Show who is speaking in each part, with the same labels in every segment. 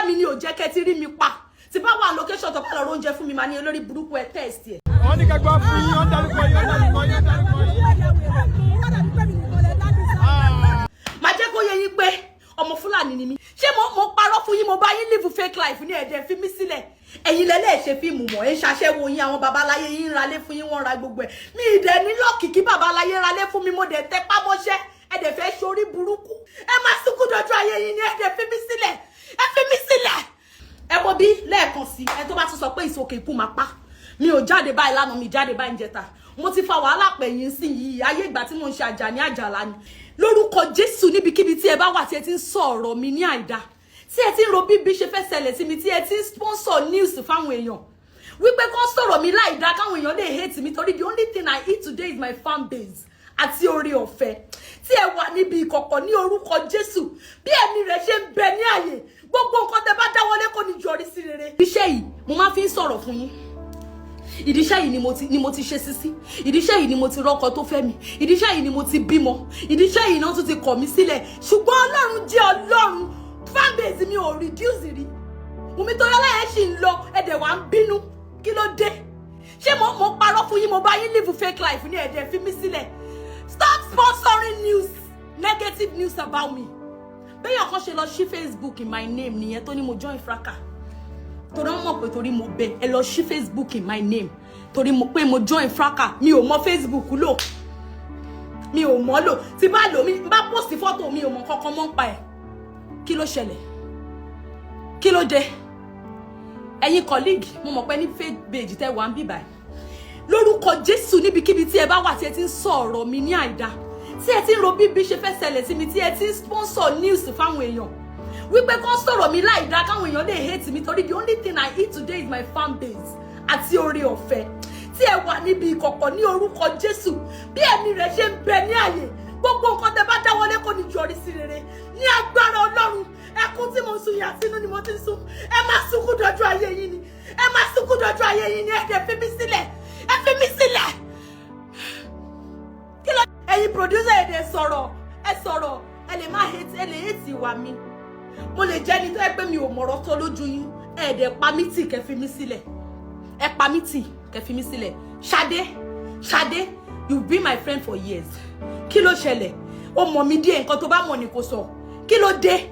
Speaker 1: Ẹlẹ́dàá mi ni ò jẹ́ kẹ́ ti rí mi pa. Tí bá wà location, tó bá lọ oúnjẹ fún mi, màá ní olórí burúkú ẹ test ẹ.
Speaker 2: Wọ́n ní kẹgbẹ́ fún yín, wọ́n dárúkọ yín, wọ́n dárúkọ yín, wọ́n dárúkọ yín.
Speaker 1: Màá jẹ́ kó yé yín pé ọmọ Fúlàní ni mí. Ṣé mo parọ́ fún yín? Mo bá yín live fake life ní ẹ̀dẹ̀ fi mí sílẹ̀. Ẹ̀yin lẹ́lẹ́ ṣe fíìmù mọ̀, ẹ̀ ń ṣaṣẹ́wó yín. Àwọn babaláyé yín ń ralé fún yín, wọ́n ra gbogbo ẹ̀. Mi ìdẹ̀ ní luck kí babaláyé ralé fún mi. Mo dẹ̀ tẹpá mọ́ṣẹ́, ẹ̀ dẹ̀ fẹ́ ṣorí burúkú. Ẹ máa sunkún dọjú ayé yín ní. Ẹ̀dẹ̀ fi mí sílẹ̀, ẹ fi mí sílẹ̀. Ẹ mọ bí lẹ́ẹ̀kan sí ẹ tó bá tún sọ pé ìsòkè ikú máa pa mi. Ò jáde báyìí lánàá, mi jáde báyìí níjẹta. Mo ti fa wàhálà pẹ̀yìn sí yìí. Ayé ìgbà tí mo ń ṣe Àjàní Àjàlá ni. Lórúkọ Jésù, níbikíbi tí ẹ bá wà, tí ẹ ti ń sọ ọ̀rọ̀ mi ní àìda, tí ẹ ti ń ro bíbí ṣe fẹ́ ṣẹlẹ̀ sí mi, tí ẹ ti ń sponsor news fáwọn èèyàn wípé kán sọ̀rọ̀ mi láìda, káwọn èèyàn lè hate mi, torí the only thing I eat today is my fan base àti oore ọ̀fẹ́, tí ẹ wà níbi ìkọ̀kọ̀, ní orúkọ Jésù, bí ẹ̀mí rẹ̀ ṣe ń bẹ ní àyè, gbogbo nǹkan tẹ bá dáwọ́lé kò ní yọrí sí rere. Iṣẹ́ yìí mo máa fi ń sọ̀rọ̀ fún yín. Ìdíṣẹ́ yìí ni mo ti ṣe sísí. Ìdíṣẹ́ yìí ni mo ti rọ́kọ tó fẹ́ mi. Ìdíṣẹ́ yìí ni mo ti bímọ. Ìdíṣẹ́ yìí náà tún ti kọ̀ mí sílẹ̀. Ṣùgbọ́n Ọlọ́run jẹ́ Ọlọ́run. Fanbase mi ò reduce rí. Wùmí Toríọlá yẹn ṣì ń lọ. Ẹ̀dẹ̀ wà ń bínú, kí ló dé? Ṣé mo parọ́ fún yín? Mo bá yín live fake life ní ẹ̀dẹ̀ fi mí sílẹ̀. Stop sponsoring news, negative news about me. Bẹ́yàn kan ṣe lọ sí Facebook in my name nìyẹn, tó ní mo join fracas, torí wọ́n mọ̀ pé torí mo bẹ ẹ lọ sí Facebook in my name, torí mo pé mo join fracas. Mi ò mọ Facebook lò, mi ò mọ̀ lò. Tí bá lò, mi bá post fọ́tò, mi ò mọ̀ kankan mọ́ ń pa ẹ̀. Kí ló ṣẹlẹ̀? Kí ló dé? Ẹ̀yin colleague, mo mọ̀ pé ní fake page tẹ́ wà ń bíbà. Lórúkọ Jésù, níbikíbi tí ẹ bá wà, tí ẹ ti ń sọ ọ̀rọ̀ mi ní àìda, tí ẹ ti ń ro bíbí ṣe fẹ́ ṣẹlẹ̀ sí mi, tí ẹ ti ń sponsor news fáwọn èèyàn wípé kán sọ̀rọ̀ mi láìda, káwọn èèyàn lè hate mi, torí the only thing I eat today is my fan base àti oore ọ̀fẹ́, tí ẹ wà níbi ìkọ̀kọ̀, ní orúkọ Jésù, bí ẹ̀mí rẹ̀ ṣe ń bẹ ní àyè, gbogbo nǹkan tẹ bá dáwọ́lé kò ní yọrí sí rere. Ní agbára Ọlọ́run, ẹkún tí mo ń sun yìí, àtinú ni mo ti ń sun. Ẹ máa sunkún dọjú ayé yín ni. Ẹ máa sunkún dọjú ayé yín ni. Ẹ dẹ̀ fi mí sílẹ̀, ẹ fi mí sílẹ̀. Kí ló ẹ̀yin producer? Ẹ̀ dẹ̀ sọ̀rọ̀, ẹ sọ̀rọ̀. Ẹ lè má hate, ẹ lè hate ìwà mi. Mo lè jẹ́ ẹni tó yẹ pé mi ò mọ̀rọ̀ tó lójú yín. Ẹ dẹ̀ pa mí tì, kẹ́ fi mí sílẹ̀. Ẹ pa mí tì, kẹ́ fi mí sílẹ̀. Ṣadé, Ṣadé, you be my friend for years. Kí ló ṣẹlẹ̀? Ó mọ̀ mí díẹ̀. Nǹkan tó bá mọ̀ ni kò sọ. Kí ló dé?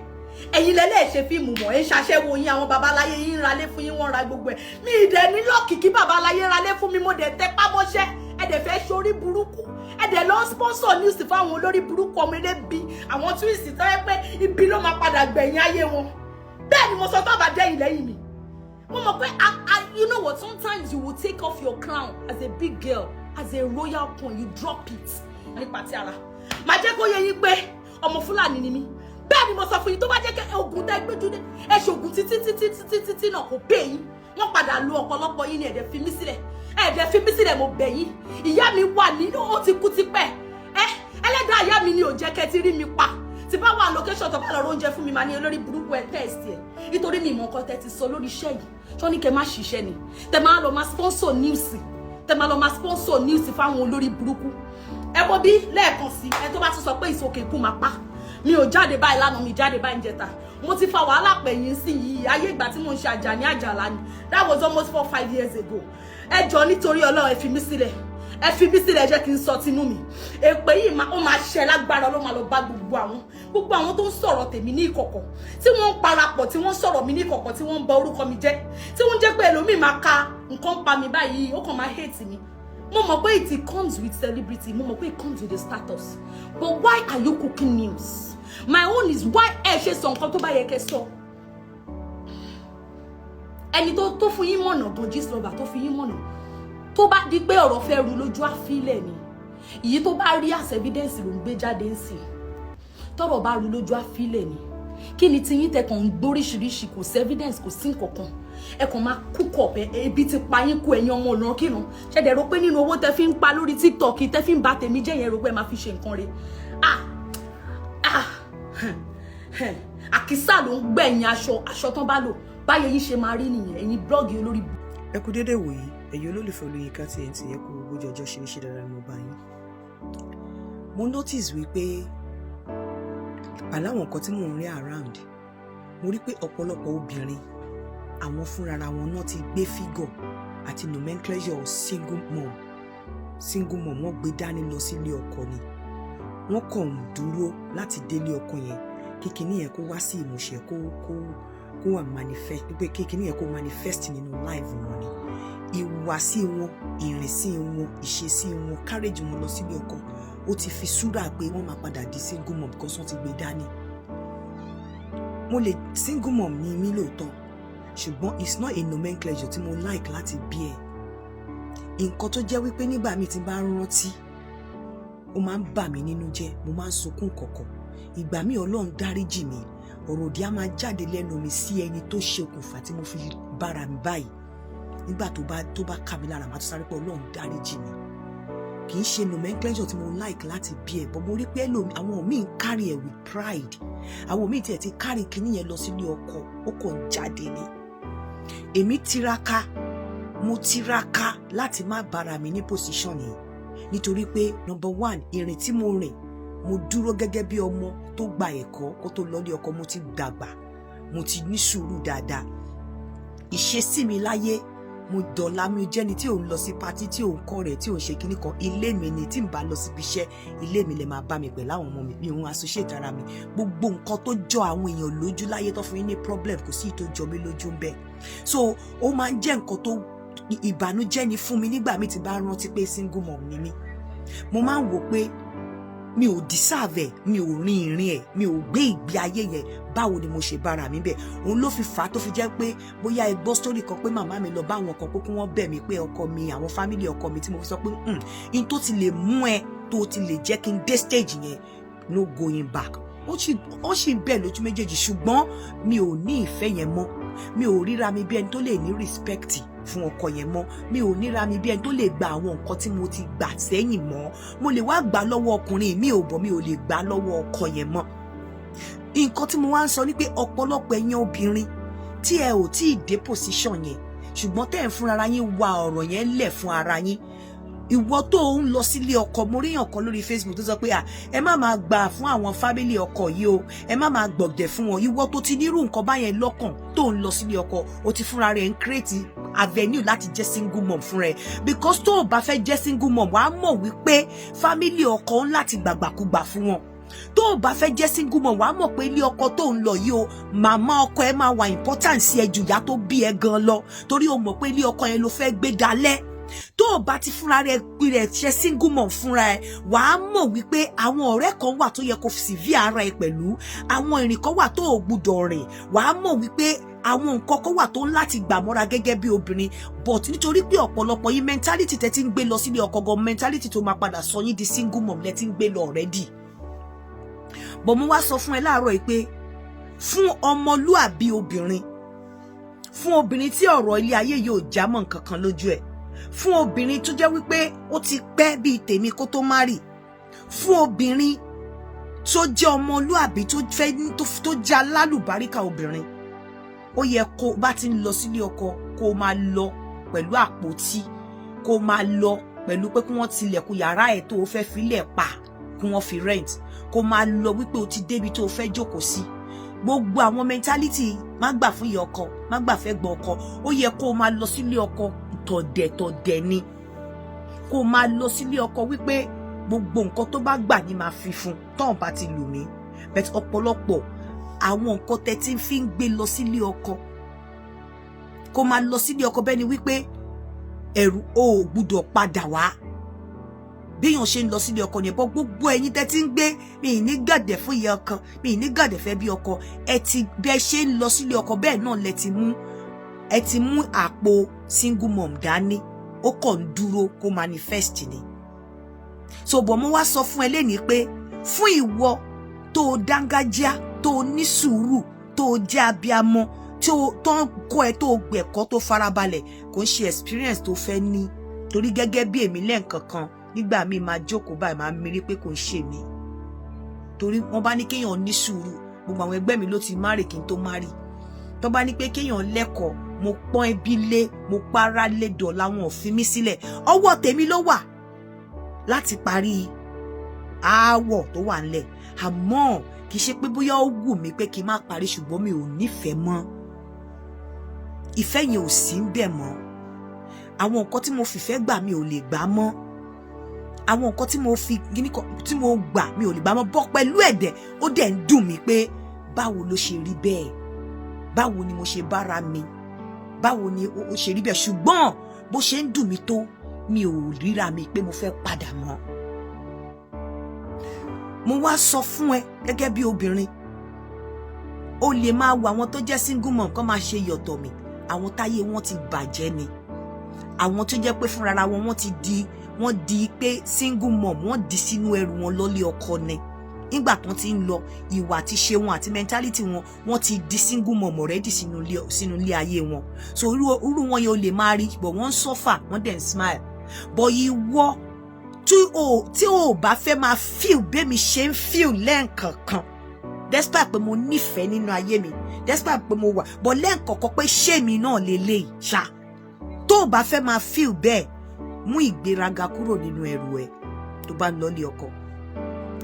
Speaker 1: Ẹ̀yin lẹ́lẹ́ ṣe fíìmù mọ̀, ẹ̀ ń ṣaṣẹ́wó yín. Àwọn babaláyé yín ń ralé fún yín, wọ́n ra gbogbo ẹ̀. Mi ìdẹ̀ ní luck kí babaláyé ralé fún mi. Mo dẹ̀ tẹpá mọ́ṣẹ́, ẹ dẹ̀ fẹ́ ṣorí burúkú. Ẹ dẹ̀ lọ sponsor news fáwọn olórí burúkú, ọmọ elébi, àwọn twins tó yẹ pé ibi ló máa padà gbẹ̀yìn ayé wọn. Bẹ́ẹ̀ ni mo sọ. Tó bá dẹ́yìn lẹ́yìn mi, mo mọ̀ pé you know what, sometimes you will take off your crown as a big girl, as a royal queen, you drop it nípa ti ara. Màá jẹ́ kó yé yín pé ọmọ Fúlàní ni mí. Bẹ́ẹ̀ ni mo sọ fún yín. Tó bá jẹ́ kí ogun tẹ́ gbójú dé, ẹ ṣògùn títí títí títí títí náà, kò pé yín. Wọ́n padà lu ọ̀pọ̀lọpọ̀ yín ní. Ẹ̀dẹ̀ fi mí sílẹ̀, ẹ̀dẹ̀ fi mí sílẹ̀. Mo bẹ̀ yín. Ìyá mi wà nínú, ó ti kú tipẹ́. Ẹ ẹlẹ́dàá ìyá mi ni ò jẹ́ kẹ́ ti rí mi pa. Tí bá wà location, tó bá lọ oúnjẹ fún mi, màá ní olórí burúkú ẹ test ẹ, nítorí mi ìmọ̀ nǹkan tẹ́ ti sọ lórí iṣẹ́ yìí. Ṣọ́ ní kẹ́ má ṣiṣẹ́ ni? Tẹ́ máa lọ máa sponsor news, tẹ́ máa lọ máa sponsor news fáwọn olórí burúkú. Ẹ mọ bí lẹ́ẹ̀kan sí ẹ tó bá tún sọ pé ìsòkè ikú máa pa mi. Ò jáde báyìí lánàá, mi jáde báyìí níjẹta. Mo ti fa wàhálà pẹ̀yìn sí yìí. Ayé ìgbà tí mo ń ṣe Àjàní Àjàlá ni. That was almost 4, 5 years ago. Ẹ jọ, nítorí Ọlọ́run, ẹ fi mí sílẹ̀, ẹ fi mí sílẹ̀. Jẹ́ kí n sọ tinú mi. Èpè yìí ó máa ṣẹ lágbára ló máa lọ bá gbogbo àwọn tó ń sọ̀rọ̀ tèmi ní ìkọ̀kọ̀, tí wọ́n ń parapọ̀, tí wọ́n ń sọ̀rọ̀ mi ní ìkọ̀kọ̀, tí wọ́n ń ba orúkọ mi jẹ́, tí wọ́n jẹ́ pé ẹlòmíì máa ka nǹkan pa mi báyìí, ó kàn máa hate mi. Mo mọ̀ pé it comes with celebrity. Mo mọ̀ pé it comes with the status, but why are you cooking news? My own is, why? Ẹ ṣe sọ nǹkan tó bá yẹ kẹ́ sọ. Ẹni tó fún yín mọ̀nà gan, Gistlover tó fi yín mọ̀nà, tó bá di pé ọ̀rọ̀ fẹ́ ru lójú, àfilẹ̀ ni. Ìyí tó bá rí as evidence ló ń gbé jáde ń sìn. Tọ́rọ̀ bá ru lójú, àfilẹ̀ ni. Kí ni tiyín tẹkàn ń gbóríṣiríṣi? Kò sí evidence, kò sí nǹkankan. Ẹ kàn máa kúkọ̀ pé ebi ti pa yín kú. Ẹ̀yin ọmọ ọ̀nà kírun, ṣẹ̀dẹ̀ rò pé nínú owó tẹ fi ń pa lórí TikTok, tẹ fi ń ba tèmi jẹ́ yẹn, rò pé ẹ máa fi ṣe nǹkan re? Ah ah, àkísà ló ń gbẹ̀yìn aṣọ. Aṣọ tán bá lò báyẹn yín ṣe máa rí nìyẹn, ẹ̀yin blog olórí.
Speaker 3: Ẹ kú dédé wòyí, ẹ̀yin olólùfẹ́ Olóyinka TNT. Ẹ kú bójú ọjọ́ ṣe ń ṣe dáadáa ni mo bá yín. Mo notice wípé pàlú àwọn nǹkan tí mò ń rí around, Mo rí pé ọ̀pọ̀lọpọ̀ obìnrin, àwọn fúnra wọn náà ti gbé figure àti nomenclature single mom, single mom. Wọ́n gbé dání lọ sílé ọkọ ni. Wọ́n kàn ń dúró láti délé ọkọ yẹn kí kinní yẹn kó wá sí ìmúṣẹ, kó wà manifest, pé kí kinní yẹn kó manifest nínú life wọn ni. Ìhùwàsí wọn, ìrìnsí wọn, ìṣesí wọn, carriage wọn lọ sílé ọkọ, ó ti fi súrà pé wọ́n máa padà di single mom because wọ́n ti gbé dání. Mo lè single mom ní mí lóòótọ́, ṣùgbọ́n it's not a nomenclature tí mo like láti bí ẹ. Nǹkan tó jẹ́ wípé nígbà míì tí n bá rántí, ó máa ń bà mí nínú jẹ́, mo máa ń sunkún kọ̀kọ̀. Ìgbà míì, Ọlọ́run dáríjì mi, ọ̀rọ̀ òdì á máa jáde lẹ́nu mi sí ẹni tó ṣe okùnfà tí mo fi bára mi báyìí. Nígbà tó bá kà mí lára, màá tún sáré pé Ọlọ́run dáríjì mi. Kì í ṣe nomenclature tí mo like láti bí ẹ, but mo rí pé ẹlòmí, àwọn míì ń carry ẹ with pride. Àwọn míì tiẹ̀ ti carry kinní yẹn lọ sílé ọkọ, ó kàn ń jáde ni. Èmi tiraka, mo tiraka láti má bára mi ní position yìí, nítorí pé number one, ìrìn tí mo rìn, mo dúró gẹ́gẹ́ bí ọmọ tó gba ẹ̀kọ́ kó tó lọ ilé ọkọ. Mo ti dàgbà, mo ti ní sùúrù dáadáa. Ìṣesí mi láyé, mo dọ̀la, mi jẹ́ni tí ò ń lọ sí party, tí ò ń kọ́ rẹ̀, tí ò ń ṣe kinní kan. Ilé mi ni. Tí n bá lọ síbi iṣẹ́, ilé mi lè máa bá mi pẹ̀lú àwọn ọmọ mi. Mi ò ń associate ara mi. Gbogbo nǹkan tó jọ àwọn èèyàn lójú láyé tó fún yín ní problem, kò sí ìtò jọ mí lójú ń bẹ. So ó máa ń jẹ́ nǹkan tó ìbànújẹ́ ni fún mi nígbà míì tí bá rántí pé single mom ni mí. Mo máa ń wò pé mi ò deserve ẹ, mi ò rin ìrìn ẹ, mi ò gbé ìgbé ayé yẹn. Báwo ni mo ṣe bára mi bẹ̀? Òun ló fi fà á tó fi jẹ́ pé bóyá ẹ gbọ́ story kan pé màmá mi lọ bá àwọn kan pé kí wọ́n bẹ̀ mí pé ọkọ mi, àwọn family ọkọ mi, tí mo fi sọ pé in tó ti lè mú ẹ, tó ti lè jẹ́ kí n dé stage yẹn, no going back. Ó sì ń bẹ̀ lójú méjèèjì, ṣùgbọ́n mi ò ní ìfẹ́ yẹn mọ́. Mi ò ríra mi bí ẹni tó lè ní respect fún ọkọ yẹn mọ́. Mi ò níra mi bí ẹni tó lè gba àwọn nǹkan tí mo ti gbà sẹ́yìn mọ́. Mo lè wá gbà lọ́wọ́ ọkùnrin mi ò bọ̀, mi ò lè gbà lọ́wọ́ ọkọ yẹn mọ́. Nǹkan tí mo wá ń sọ ni pé ọ̀pọ̀lọpọ̀ ẹ̀yin obìnrin tí ẹ ò tí ì dé position yẹn, ṣùgbọ́n tẹ́ ẹ̀ ń fúnra yín wa ọ̀rọ̀ yẹn lẹ̀ fún ara yín, ìwọ tó ń lọ sílé ọkọ. Mo ríyàn kan lórí Facebook tó sọ pé ẹ má máa gbà fún àwọn family ọkọ yìí o, ẹ má máa gbọ̀gẹ̀ fún wọn. Ìwọ tó ti nírú nǹkan báyẹn lọ́kàn tó ń lọ sílé ọkọ, o ti fúnra rẹ̀ ń create avenue láti jẹ́ single mom fúnra ẹ̀, because tó o bá fẹ́ jẹ́ single mom, wàá mọ̀ wípé family ọkọ ń láti gbàgbàkúgbà fún wọn. Tó o bá fẹ́ jẹ́ single mom, wàá mọ̀ pé ilé ọkọ tó ń lọ yìí o, màmá ọkọ ẹ máa wà important sí ẹ jù ìyá tó bí ẹ gan lọ, torí o mọ̀ pé ilé ọkọ yẹn ló fẹ́ gbé dalẹ̀. Tó o bá ti fúnra rẹ rẹ ṣe single mom fúnra ẹ, wàá mọ̀ wípé àwọn ọ̀rẹ́ kan wà tó yẹ kó sì vi ara ẹ pẹ̀lú, àwọn ìrìn kan wà tó o gbúdọ̀ rìn. Wàá mọ̀ wípé àwọn nǹkan kan wà tó ń láti gbà mọ́ra gẹ́gẹ́ bí obìnrin. But nítorí pé ọ̀pọ̀lọpọ̀ yín, mentality tẹ́ ti ń gbé lọ sílé ọkọ gan, mentality tó máa padà sọ yín di single mom lẹ́ ti ń gbé lọ already. But mo wá sọ fún ẹ láàárọ̀ yìí pé fún ọmọlúàbí obìnrin, fún obìnrin tí ọ̀rọ̀ ilé ayé yóò já mọ́ nǹkan kan lójú ẹ̀, fún obìnrin tó jẹ́ wípé ó ti pẹ́ bíi tèmi kó tó marry, fún obìnrin tó jẹ́ ọmọlúàbí, tó fẹ́, tó jẹ́ alálùbáríkà obìnrin, ó yẹ kó bá ti ń lọ sílé ọkọ, kó máa lọ pẹ̀lú àpótí, kó máa lọ pẹ̀lú pé kí wọ́n tilẹ̀kùn yàrá ẹ̀ tó o fẹ́ filẹ̀ pa, kí wọ́n fi rent, kó máa lọ wípé o ti débi tó o fẹ́ jókòó sí. Gbogbo àwọn mentality má gbà fún ìyá ọkọ, má gbà fẹ́ gbọ́ ọkọ, ó yẹ kó o máa lọ sílé ọkọ tọ̀dẹ̀tọ̀dẹ̀ ni. Kó o máa lọ sílé ọkọ wípé gbogbo nǹkan tó bá gbà ní máa fi fún tọ́hún bá ti lù mí. But ọ̀pọ̀lọpọ̀ àwọn nǹkan tẹ́ tí ń fi ń gbé lọ sílé ọkọ, kó máa lọ sílé ọkọ bẹ́ẹ̀ ni wípé ẹ̀rù o ò gbúdọ̀ padà wá. Béèyàn ṣe ń lọ sílé ọkọ yẹn bọ́, gbogbo ẹ̀yin tẹ́ tí ń gbé mi ì ní gàdẹ̀ fún ìyá ọkọ, mi ì ní gàdẹ̀ fẹ́ bí ọkọ ẹ ti bẹ́ ṣe ń lọ sílé ọkọ, bẹ́ẹ̀ náà lẹ ti mú, ẹ ti mú àpò single mom dání, ó kàn ń dúró kó manifest ni. So bọ̀, mo wá sọ fún ẹ lénìí pé fún ìwọ tó o dángájá, tó o ní sùúrù, tó o jẹ́ abiamọ, tó ń kọ́ ẹ, tó o gbẹ̀kọ́, tó farabalẹ̀, kò ń ṣe experience tó fẹ́ ní. Torí gẹ́gẹ́ bí èmi, lẹ́ǹkankan nígbà míì máa jókòó báyìí, máa mírí pé kò ń ṣe mí, torí wọ́n bá ní kéèyàn ní sùúrù, gbogbo àwọn ẹgbẹ́ mi ló ti marry kí n tó marry. Tó bá ní pé kéèyàn lẹ́kọ̀ọ́, mo pọ́n ẹbí lé, mo para lé dọ̀la, wọn ò fi mí sílẹ̀. Ọwọ́ tèmi ló wà láti parí aáwọ̀ tó wà ńlẹ̀. Àmọ́ Kì í ṣe pé bóyá ó wù mí pé kí n má parí, ṣùgbọ́n mi ò nífẹ̀ẹ́ mọ́. Ìfẹ́ yẹn ò sí ń bẹ̀ mọ́. Àwọn nǹkan tí mo fìfẹ́ gbà, mi ò lè gbà mọ́. Àwọn nǹkan tí mo fi kíní kan tí mo gbà, mi ò lè gbà mọ́ bọ́ pẹ̀lú ẹ̀dẹ̀. Ó dẹ̀ ń dùn mí pé báwo ló ṣe rí bẹ́ẹ̀? Báwo ni mo ṣe bára mi? Báwo ni ó ṣe rí bẹ́ẹ̀? Ṣùgbọ́n bó ṣe ń dùn mí tó, mi ò ríra mi pé mo fẹ́ padà mọ́. Mo wá sọ fún ẹ gẹ́gẹ́ bí obìnrin, o lè máa wo àwọn tó jẹ́ single mom kán máa ṣe yọ̀tọ̀ mi. Àwọn táyé wọn ti bàjẹ́ ni, àwọn tó jẹ́ pé fúnra wọn, wọ́n ti di, wọ́n di pé single mom, wọ́n di sínú ẹrù wọn lọ́lé ọkọ ni. Nígbà tán ti ń lọ, ìwà àti ṣe wọn àti mentality wọn, wọ́n ti di single mom already sínú ilé ayé wọn. So irú wọn yẹn, o lè máa rí, but wọ́n ń suffer, wọ́n dẹ̀ ń smile. But ìwọ tí o bá fẹ́ máa feel bẹ́mi ṣe ń feel lẹ́ǹkankan, despite pé mo nífẹ̀ẹ́ nínú ayé mi, despite pé mo wà, but lẹ́ǹkọ̀ọ̀kan pé ṣé mi náà lélẹ́yìí ṣá, tó o bá fẹ́ máa feel bẹ́ẹ̀, mú ìgbéraga kúrò nínú ẹrù ẹ tó bá ń lọlé ọkọ.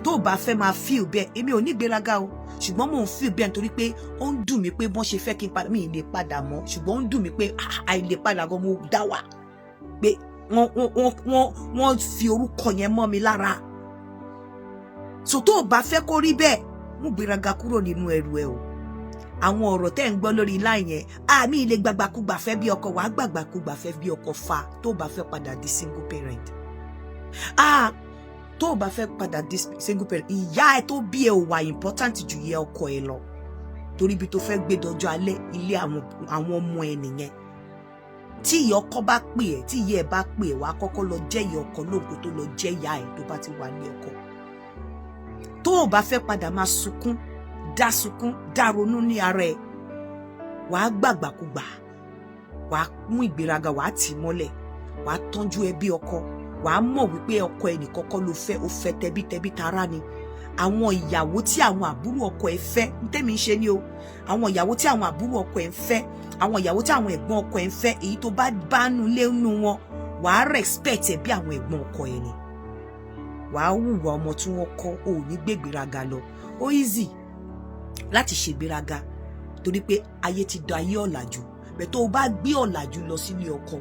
Speaker 3: Tó o bá fẹ́ máa feel bẹ́ẹ̀, èmi ò ní ìgbéraga o, ṣùgbọ́n mò ń feel bẹ́ẹ̀ nítorí pé ó ń dùn mí pé bọ́n ṣe fẹ́ kí n padà, mi ì lè padà mọ́. Ṣùgbọ́n ó ń dùn mí pé àìlè padà gan, mo dá wà pé wọ́n fi orúkọ yẹn mọ́ mi lára. So tó o bá fẹ́ kó rí bẹ́ẹ̀, mú ìgbéraga kúrò nínú ẹrù ẹ o. Àwọn ọ̀rọ̀ tẹ́ ń gbọ́ lórí line yẹn, àmì ilé gbàgbàkúgbà fẹ́ bí ọkọ, wàá gbàgbàkúgbà fẹ́ bí ọkọ fa tó o bá fẹ́ padà di single parent. Ah, tó o bá fẹ́ padà di single parent, ìyá ẹ tó bí ẹ ò wà important ju ìyá ọkọ ẹ lọ, torí ibi tó fẹ́ gbé dọjọ́ alẹ́, ilé àwọn ọmọ ẹ nìyẹn. Tí ìyá ọkọ bá pè ẹ́, tí ìyá ẹ bá pè ẹ́, wàá kọ́kọ́ lọ jẹ́ ìyá ọkọ lóògùn tó lọ jẹ́ ìyá ẹ tó bá ti wà ní ọkọ. Tó o bá fẹ́ padà máa sunkún, dá sunkún, dá ronú ní ara ẹ, wàá gbàgbàkúgbà, wàá mú ìgbéraga, wàá tì mọ́lẹ̀, wàá tọ́jú ẹbí ọkọ. Wàá mọ̀ wípé ọkọ ẹnì kọ́kọ́ ló fẹ́, ó fẹ́ tẹbítẹbí tará ni. Àwọn ìyàwó tí àwọn àbúrò ọkọ ẹ fẹ́ ń tẹ́mi ń ṣe ni o. Àwọn ìyàwó tí àwọn àbúrò ọkọ ẹ ń fẹ́, àwọn ìyàwó tí àwọn ẹ̀gbọ́n ọkọ ẹ ń fẹ́, èyí tó bá bánu lẹ́nu wọn, wàá respect ẹ bí àwọn ẹ̀gbọ́n ọkọ ẹ ni. Wàá hùwà ọmọ tí wọ́n kọ́, ò ní gbégbéraga lọ. Ó easy láti ṣègbéraga torí pé ayé ti da ayé ọ̀làjú bẹ́ẹ̀. Tó o bá gbé ọ̀làjú lọ sílé ọkọ,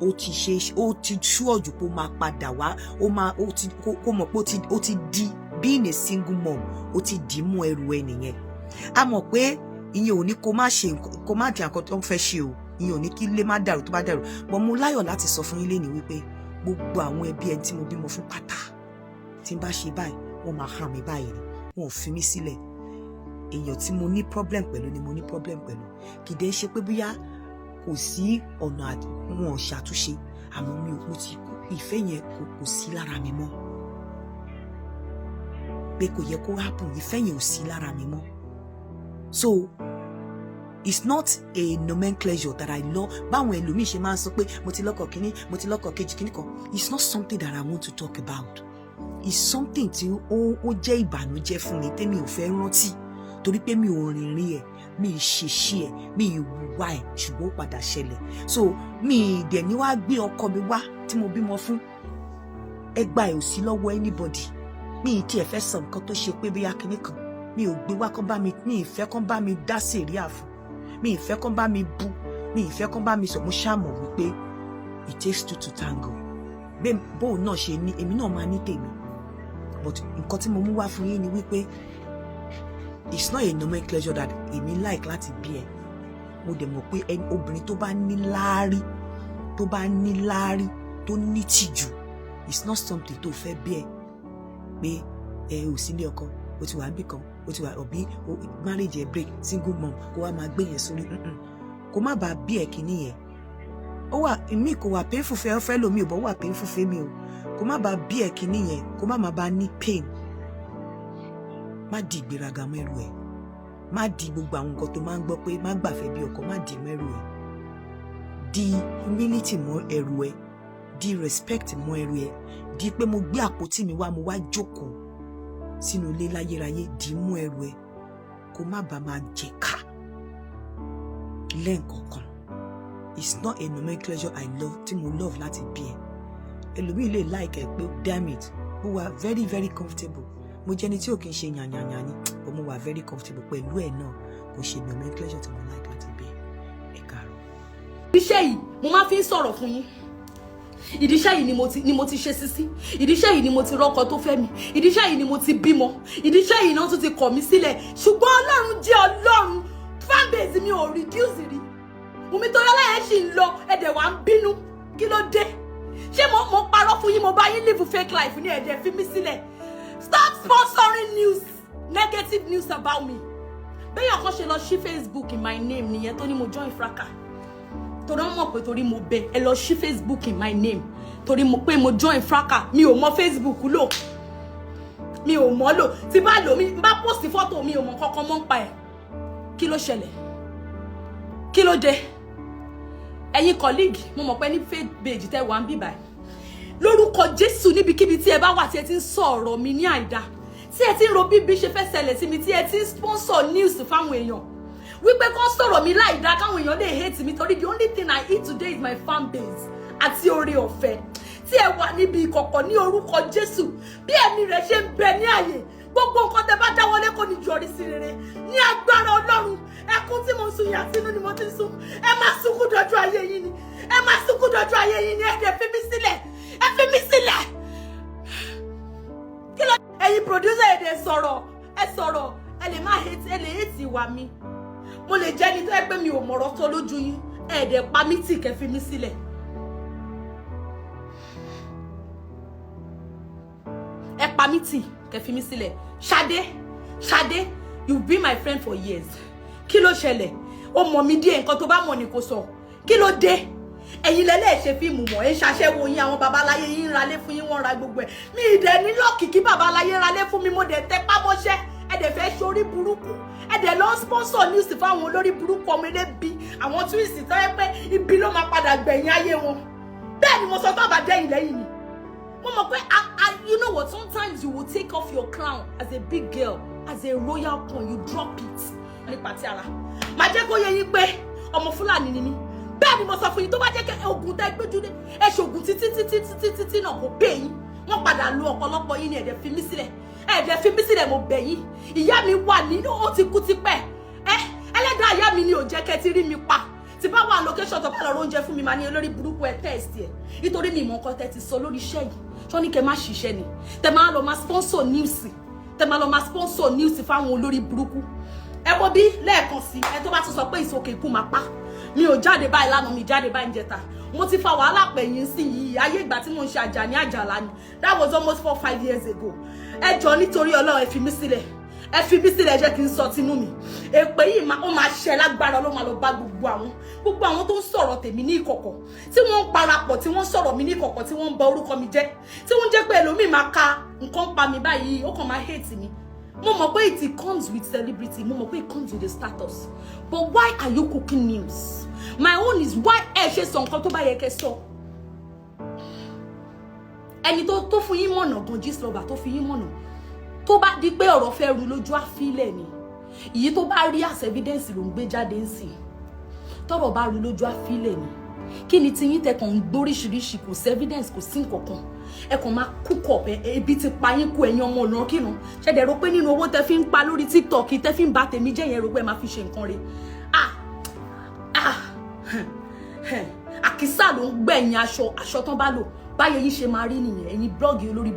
Speaker 3: ó ti ṣe, ó ti ṣúọ̀jù pé ó máa padà wá, ó máa ó ti kó mọ̀ pé ó ti di being a single mom, ó ti dì í mú ẹrù ẹ nìyẹn. A mọ̀ pé ìyẹn ò ní kó má ṣe, kó má di nǹkan tó ń fẹ́ ṣe o. Ìyẹn ò ní kí ilé má dàrú tó bá dàrú. But mo láyọ̀ láti sọ fún yín lénìí wípé gbogbo àwọn ẹbí ẹni tí mo bímọ fún pátá, tí n bá ṣe báyìí, wọ́n máa hàn mí báyìí ni, wọn ò fi mí sílẹ̀. Èèyàn tí mo ní problem pẹ̀lú ni mo ní problem pẹ̀lú. Kì í dẹ́ ṣe pé bóyá kò sí ọ̀nà, wọn ò ṣàtúnṣe, àmọ́ mi ò, mo ti, ìfẹ́ yẹn kò sí lára mi mọ́ pé kò yẹ kó happen. Ìfẹ́ yẹn ò sí lára mi mọ́. So it's not a nomenclature that I love, báwọn ẹlòmíì ṣe máa ń sọ pé mo ti lọ́kọ kínní, mo ti lọ́kọ kejì, kínní kan. It's not something that I want to talk about. It's something tí ó jẹ́ ìbànújẹ́ fún mi, tẹ́mi ò fẹ́ rántí, torí pé mi ò rìnrìn ẹ̀, mi ì ṣèṣe ẹ̀, mi ì wùwà ẹ̀, ṣùgbọ́n ó padà ṣẹlẹ̀. So mi ì dẹ̀ ní wá gbé ọkọ mi wá tí mo bímọ fún. Ẹgbà ẹ̀ ò sí lọ́wọ́ anybody. Mi ì tiẹ̀ fẹ́ sọ nǹkan tó ṣe pé bóyá kinní kan, mi ò gbé wá kán bá mi. Mi ì fẹ́ kán bá mi dá sèríà fún mi, ì fẹ́ kán bá mi bú mi, ì fẹ́ kán bá mi sọ. Mo ṣàmọ̀ wípé it takes two to tango. Bẹ́ẹ̀ bóun náà ṣe ní, èmi náà máa ní tèmi. But nǹkan tí mo mú wá fún yín ni wípé it's not a nomenclature that èmi like láti bí ẹ. Mo dẹ̀ mọ̀ pé ẹni obìnrin tó bá ní láárí, tó bá ní láárí, tó ní tìjú, it's not something tó fẹ́ bí ẹ pé ẹ ò sílé ọkọ, o ti wà níbì kan, o ti wà òbí, marriage ẹ break, single mom, kó wá máa gbé yẹn sórí. Kó má bàa bí ẹ kìíní yẹn. Ó wà mí, kò wà painful fẹ́ fẹ́ lómi ò bọ́, wà painful fẹ́ mi o. Kó má bàa bí ẹ kìíní yẹn, kó má bàa ní pain. Má di ìgbéraga mẹ́rù ẹ̀, má di gbogbo àwọn nǹkan tó máa ń gbọ́ pé má gbàfẹ́ bí ọkọ, má di mẹ́rù ẹ̀. Di humility mọ́ ẹrù ẹ̀, di respect mọ́ ẹrù ẹ̀, di pé mo gbé àpótí mi wá, mo wá jókòó sínú ilé láyérayé, di mú ẹrù ẹ̀, kó má bàa máa jẹ̀ka lẹ́ǹkọ̀ọ̀kan. It's not a nomenclature I love, tí mo love láti bí ẹ. Ẹlòmíì lè like ẹ pé damn it, mo wà very very comfortable. Mo jẹ́ni tí ò kí ń ṣe yànyànyàn ni. But mo wà very comfortable pẹ̀lú ẹ̀ náà. Kò ṣe nomenclature tí mo like láti bẹ̀. Ẹ káàárọ̀.
Speaker 1: Iṣẹ́ yìí mo máa fi ń sọ̀rọ̀ fún yín. Ìdíṣẹ́ yìí ni mo ti ṣe sísí. Ìdíṣẹ́ yìí ni mo ti rọ́kọ tó fẹ́ mi. Ìdíṣẹ́ yìí ni mo ti bímọ. Ìdíṣẹ́ yìí náà tún ti kọ̀ mí sílẹ̀. Ṣùgbọ́n Ọlọ́run jẹ́ Ọlọ́run, fanbase mi ò reduce rí. Wùmí Toríọlá yẹn sì ń lọ. Ẹ̀dẹ̀ wà ń bínú, kí ló dé? Ṣé mo parọ́ fún yín? Mo bá yín live fake life ní ẹ̀dẹ̀ fi mí sílẹ̀. Stop sponsoring news, negative news about me. Bẹ́ẹ̀ kan ṣe lọ sí Facebook in my name nìyẹn, tó ní mo join fracas, torí wọ́n mọ̀ pé torí mo bẹ ẹ lọ sí Facebook in my name, torí mo pé mo join fracas. Mi ò mọ Facebook lò, mi ò mọ̀ lò. Tí bá lò, mi bá post fọ́tò, mi ò mọ̀ kankan mọ́ ń pa ẹ̀. Kí ló ṣẹlẹ̀? Kí ló dé? Ẹ̀yin colleague, mo mọ̀ pé ní fake page tẹ́ wà ń bíbà lórúkọ Jésù, níbikíbi tí ẹ bá wà tí ẹ ti ń sọ ọ̀rọ̀ mi ní àìda, tí ẹ ti ń ro bíbí ṣe fẹ́ ṣẹlẹ̀ sí mi, tí ẹ ti ń sponsor news fáwọn èèyàn wípé kán sọ̀rọ̀ mi láìda, káwọn èèyàn lè hate mi, torí the only thing I eat today is my fan base àti oore ọ̀fẹ́ tí ẹ wà níbi ìkọ̀kọ̀, ní orúkọ Jésù, bí ẹ̀mí rẹ̀ ṣe ń bẹ ní àyè, gbogbo nǹkan tẹ bá dáwọ́lé kò ní yọrí sí rere ní agbára Ọlọ́run. Ẹkún tí mo ń sun yàtí inú ni mo ti ń sun. Ẹ máa sunkún dọjú ayé yín ni, ẹ máa sunkún dọjú ayé yín ni. Ẹ dẹ̀ fi mí sílẹ̀, ẹ fi mí sílẹ̀. Kí ló ẹ̀yin producer? Ẹ dẹ̀ sọ̀rọ̀, ẹ sọ̀rọ̀. Ẹ lè má hate, ẹ lè hate ìwà mi. Mo lè jẹ́ ẹni tó yẹ pé mi ò mọ̀rọ̀ tó lójú yín. Ẹ dẹ̀ pa mí tì, kẹ́ fi mí sílẹ̀. Ẹ pa mí tì, kẹ́ fi mí sílẹ̀. Ṣadé, Ṣadé, you be my friend for years. Kí ló ṣẹlẹ̀? Ó mọ̀ mí díẹ̀. Nǹkan tó bá mọ̀ ni kò sọ. Kí ló dé? Ẹ̀yin lẹ́lẹ́ ṣe fíìmù mọ̀, ẹ̀ ń ṣaṣẹ́wó yín. Àwọn babaláyé yín ń ralé fún yín, wọ́n ra gbogbo ẹ̀. Mi ì dẹ̀ ní luck kí babaláyé ralé fún mi. Mo dẹ̀ tẹpá mọ́ṣẹ́. Ẹ dẹ̀ fẹ́ ṣorí burúkú, ẹ dẹ̀ lọ sponsor news fáwọn olórí burúkú, ọmọ elébi, àwọn twins tó yẹ pé ibi ló máa padà gbẹ̀yìn ayé wọn. Bẹ́ẹ̀ ni mo sọ, tó bá dẹ́yìn lẹ́yìn mi, mo mọ̀ pé you know what, sometimes you will take off your crown as a big girl, as a royal queen, you drop it nípa ti ara. Màá jẹ́ kó yé yín pé ọmọ Fúlàní ni mí. Bẹ́ẹ̀ ni mo sọ fún yín. Tó bá jẹ́ kí ogun tẹ́ gbójú dé, ẹ ṣògùn títí títí títí títí náà, kò pé yín. Wọ́n padà lu ọ̀pọ̀lọpọ̀ yín ní. Ẹ̀dẹ̀ fi mí sílẹ̀, ẹ̀dẹ̀ fi mí sílẹ̀. Mo bẹ̀ yín. Ìyá mi wà nínú, ó ti kú tipẹ́. Ẹ ẹlẹ́dàá ìyá mi ni ò jẹ́ kẹ́ ti rí mi pa. Tí bá wà location, tó bá lọ oúnjẹ fún mi, máa ní olórí burúkú ẹ test ẹ, nítorí mi ìmọ̀ nǹkan tẹ́ ti sọ lórí iṣẹ́ yìí. Ṣọ́ ní kẹ́ má ṣiṣẹ́ ni tẹ́ máa lọ máa sponsor news, tẹ́ máa lọ máa sponsor news fáwọn olórí burúkú. Ẹ wo bí lẹ́ẹ̀kan sí ẹ, tó bá tún sọ pé ìsòkè ikú máa pa mi, ò jáde báyìí lánàá, mi jáde báyìí níjẹta. Mo ti fa wàhálà pẹ̀yìn sí yìí. Ayé ìgbà tí mo ń ṣe Àjàní Àjàlá ni. That was almost 4, 5 years ago. Ẹ jọ, nítorí Ọlọ́run, ẹ fi mí sílẹ̀, ẹ fi mí sílẹ̀. Jẹ́ kí n sọ tinú mi. Èpè yìí ó máa ṣẹ lágbára ló máa lọ bá gbogbo àwọn tó ń sọ̀rọ̀ tèmi ní ìkọ̀kọ̀, tí wọ́n ń parapọ̀, tí wọ́n ń sọ̀rọ̀ mi ní ìkọ̀kọ̀, tí wọ́n ń ba orúkọ mi jẹ́, tí wọ́n jẹ́ pé ẹlòmíì máa ka nǹkan pa mi báyìí, ó kàn máa hate mi. Mo mọ̀ pé it comes with celebrity, mo mọ̀ pé it comes with the status, but why are you cooking news? My own is, why? Ẹ ṣe sọ nǹkan tó bá yẹ kẹ́ sọ. Ẹni tó fún yín mọ̀nà gan, Gistlover tó fi yín mọ̀nà, tó bá di pé ọ̀rọ̀ fẹ́ ru lójú, àfilẹ̀ ni. Ìyí tó bá rí as evidence ló ń gbé jáde ń sìn. Tọ́rọ̀ bá ru lójú, àfilẹ̀ ni. Kí ni tiyín tẹ kàn ń gbóríṣiríṣi? Kò sí evidence, kò sí nǹkankan. Ẹ kàn máa cook up ẹ. Ebi ti pa yín kú. Ẹ̀yin ọmọ ọ̀nà kírun ṣẹ̀dẹ̀ rò pé nínú owó tẹ fi ń pa lórí TikTok, tẹ fi ń ba tèmi jẹ́ yẹn, rò pé ẹ máa fi ṣe nǹkan re. Ah ah, àkísà ló ń gbẹ̀yìn aṣọ, aṣọ tán bá lò báyẹn yín ṣe máa rí nìyẹn. Ẹ̀yin blog olórí.